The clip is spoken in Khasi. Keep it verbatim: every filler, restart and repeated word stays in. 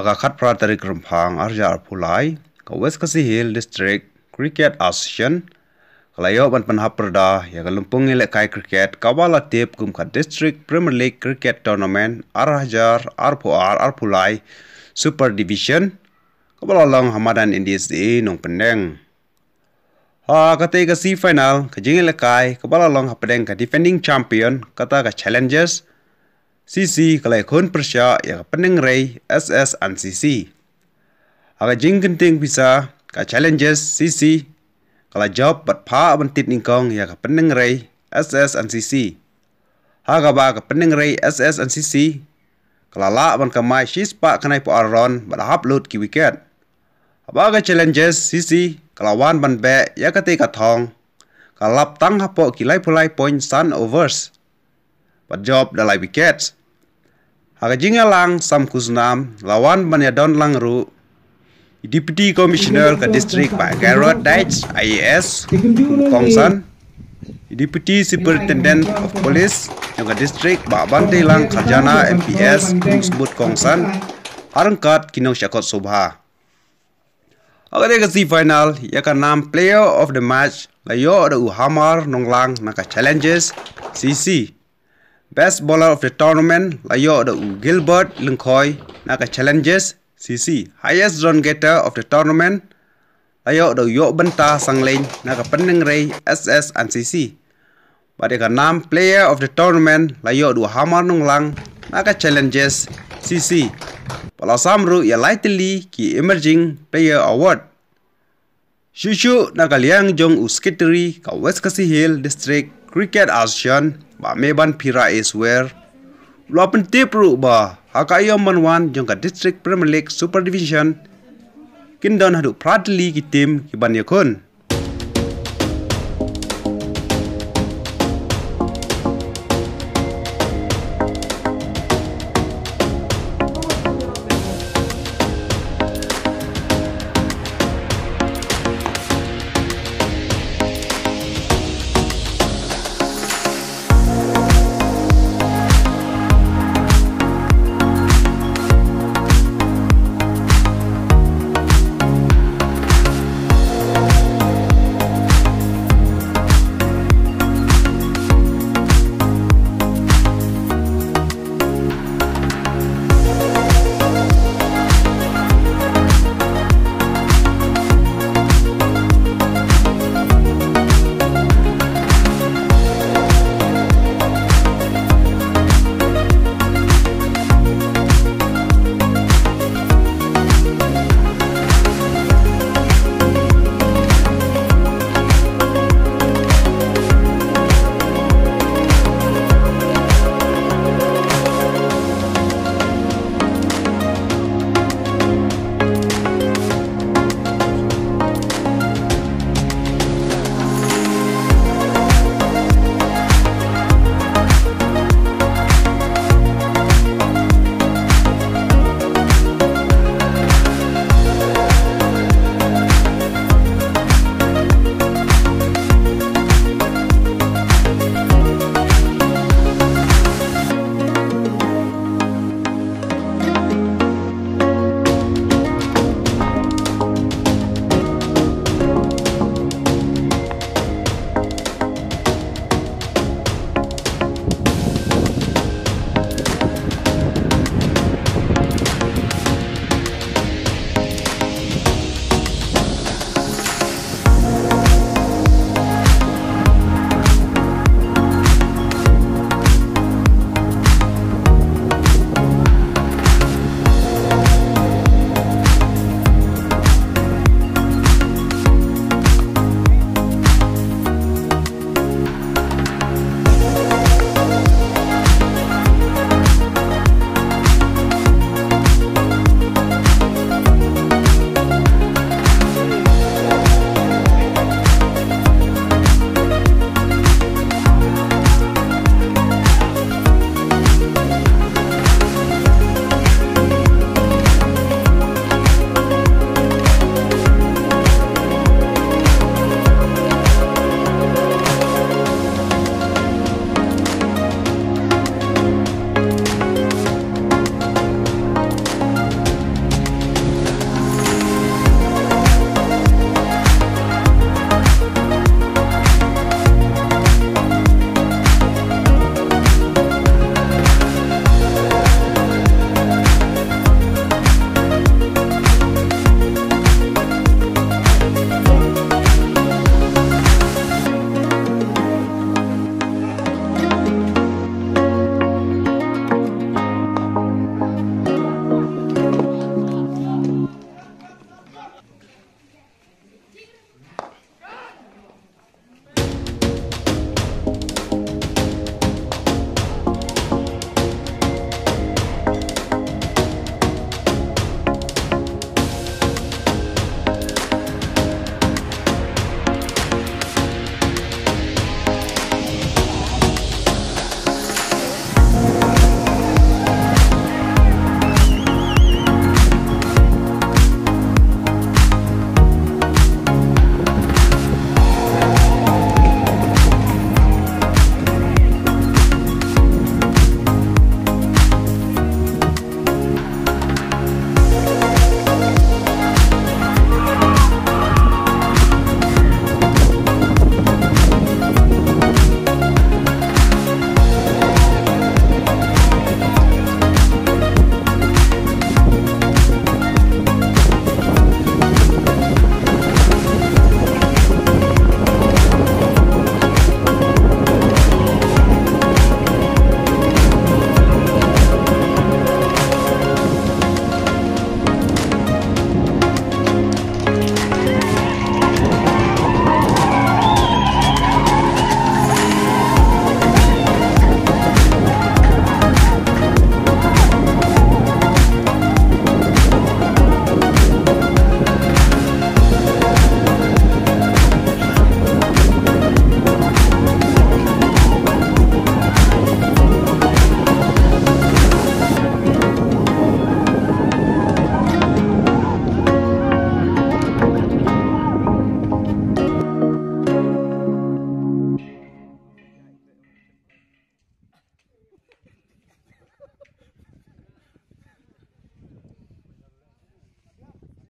Ka khatphra tarik Rymphang arhajar arphew lai, ka West Khasi Hills District Cricket Association ka la ïoh ban pynhap pyrda ïa ka lympung ïalehkai cricket kaba la tip kum ka District Premier League Cricket Tournament arhajar arphew ar arphew lai Super Division, kaba la long ha madan N D S A Nongpyndeng. Ha katei ka semi final, ka jingïalehkai kaba la long hapdeng ka defending champion, kata ka Challengers C C, ka la ïakhun pyrshah ïa ka Pyndengrei S S and C C. Ha ka jingkynting pisa, ka Challengers C C ka la jop bad phah ban tied nyngkong ïa ka Pyndengrei S S and C C. Ha kaba ka Pyndengrei S S and C C ka la lah ban kamai shispah khyndai phew ar run bad hap lut ki wicket. Haba ka Challengers C C ka la wan ban beh ïa katei ka thong, ka lap tang hapoh ki laiphew lai point san overs bad jop da lai wicket. Ha ka jingïalang sam khusnam la wan ban ïadon lang ruh i Deputy Commissioner ka District, Bah Garrod Dietz, I A S, kum u kongsan, i Deputy Superintendent of Police jong ka District, Bah Bantelang Kharjana, M P S, kum u sbut kongsan, ha ryngkat ki nongshah kot sngewbha. Ha katei ka semi final, ïa ka nam Player of the Match la ïoh da u Hamar Nonglang na ka Challengers C C. Best Bowler of the Tournament la ïoh da u Gilbert Lyngkhoi na ka Challengers C C. Highest Run Getter of the Tournament la ïoh da u Ïohbynta Sanglein na ka Pyndengrei S S and C C. Bad ïa ka nam Player of the Tournament la ïoh da u Hamar Nonglang na ka Challengers C C. Bad la sam ruh ïa lai tylli ki Emerging Player Award. Shuh shuh na ka liang jong u Secretary ka West Khasi Hills District Cricket Association, Bah Meban Phira Iswer, u la pyntip ruh ba ha ka aïom ban wan jong ka District Premier League Super Division, kin don haduh phra tylli ki team ki ban ïakhun.